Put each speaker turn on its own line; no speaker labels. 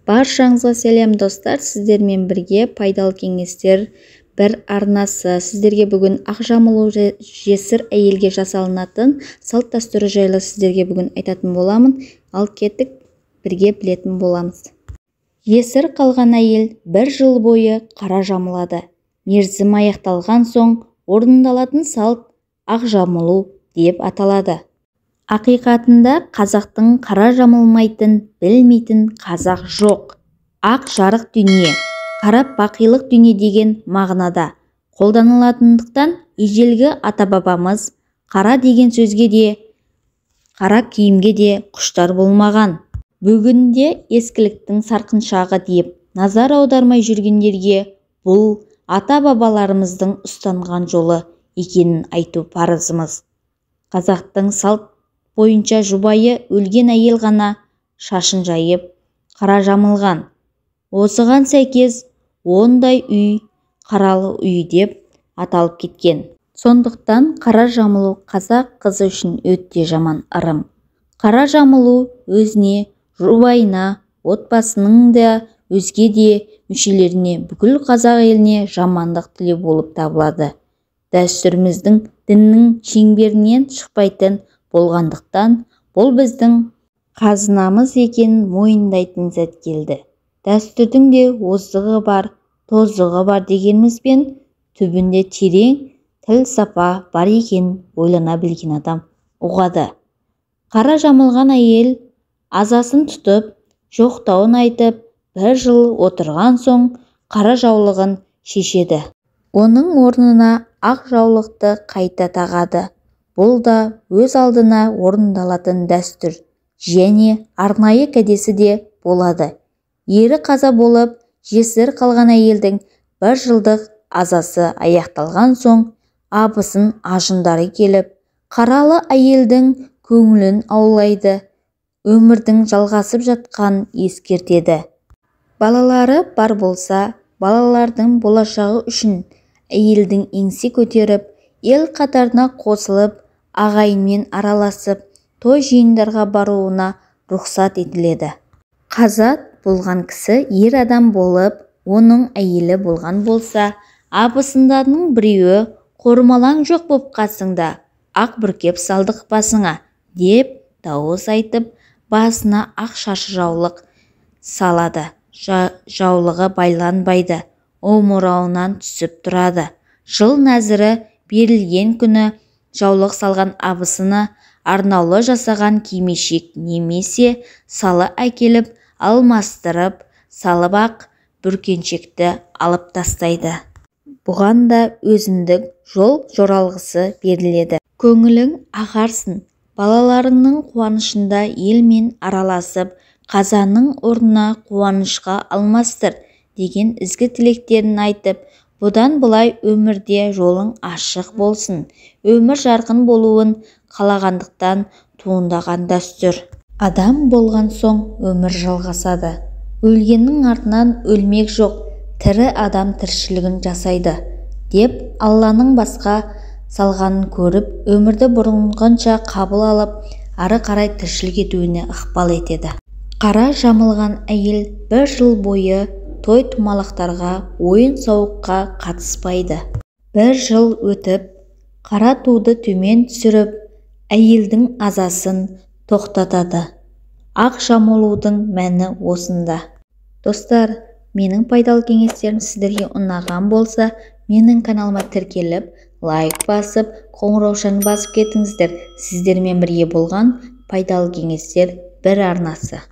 Баршаңызға сәлем, достар! Сіздермен бірге «Пайдалы кеңестер» бір арнасы. Сіздерге бүгін ақ жамылу, жесір әйелге жасалынатын салт дәстүрі жайлы сіздерге бүгін айтатын боламын. Ал кеттік, бірге білетін боламыз. Жесір қалған әйел бір жыл бойы қара жамылады. Мерзім аяқталған соң орындалатын салт ақ жамылу деп аталады. Ақиқатында қазақтың қара жамылмайтын, білмейтін қазақ жоқ. Ақ – жарық дүние, қара – бақилық дүние деген мағынада қолданылатындықтан, ежелгі ата-бабамыз қара деген сөзге де, қара киімге де құштар болмаған. Бүгінде ескіліктің сарқыншағы деп назар аудармай жүргендерге бұл ата-бабаларымыздың ұстанған жолы екенін айту парызымыз. Қазақтың салт бойынша жұбайы өлген әйел ғана шашын жайып, қара жамылған. Осыған сәйкес ондай үй қаралы үй деп аталып кеткен. Сондықтан қара жамылу қазақ қызы үшін өте жаман ырым. Қара жамылу өзіне, жұбайына, отбасының да өзге де мүшелеріне, бүкіл қазақ еліне жамандық тілеу болып табылады. Дәстүріміздің діннің шеңберінен шықпайтын болғандықтан, бұл біздің қазынамыз екенін мойындайтын сәт келді. Дәстүрдің де озығы бар, тозығы бар дегенімізбен, түбінде терең пәлсапа бар екенін ойлана білген адам ұғады. Қара жамылған әйел азасын тұтып, жоқтауын айтып, бір жыл отырған соң қара жаулығын шешеді. Оның орнына ақ жаулықты қайта тағады. Бұл да өз алдына орындалатын дәстүр және арнайы кәдесі де болады. Ері қаза болып, жесір қалған әйелдің бір жылдық азасы аяқталған соң абысын-ажындары келіп, қаралы әйелдің көңілін аулайды, өмірдің жалғасып жатқанын ескертеді. Балалары бар болса, балалардың болашағы үшін әйелдің еңсе көтеріп, ел қатарына қосылып, ағайынмен араласып, той-жиындарға баруына рұқсат етіледі. Қаза болған кісі ер адам болып, оның әйелі болған болса, абысындарының біреуі: «Қормалаң жоқ боп қасыңда, ақ бүркеп салдық басыңа», – деп дауыс айтып, басына ақ шаршы-жаулық салады. Жаулығы байланбайды, омырауынан түсіп тұрады. Жыл нәзірі берілген күні жаулық салған абысыны арнаулы жасаған кимешек немесе салы әкеліп, алмастырып салып, ақ бүркеншекті алып тастайды. Бұған да өзіндік жол-жоралғысы беріледі. Көңілің ағарсын, балаларыңның қуанышында елмен араласып, қазаның орнына қуанышқа алмастыр деген ізгі тілектерін айтып, бұдан былай өмірде жолың ашық болсын, өмір жарқын болуын қалағандықтан туындаған дәстүр. Адам болған соң өмір жалғасады. Өлгеннің артынан өлмек жоқ, тірі адам тіршілігін жасайды деп, Алланың басқа салғанын көріп, өмірді бұрынғынша қабыл алып, ары қарай тіршілік етуіне ықпал етеді. Қара жамылған әйел бір жыл бойы той-томалақтарға, ойын-сауыққа қатыспайды. Бір жыл өтіп, қара туды төмен түсіріп, әйелдің азасын тоқтатады. Ақ жамылудың мәні осында. Достар, менің пайдалы кеңестерім сіздерге ұнаған болса, менің каналыма тіркеліп, лайк басып, қоңыраушаны басып кетіңіздер. Сіздермен бірге болған «Пайдалы кеңестер» бір арнасы.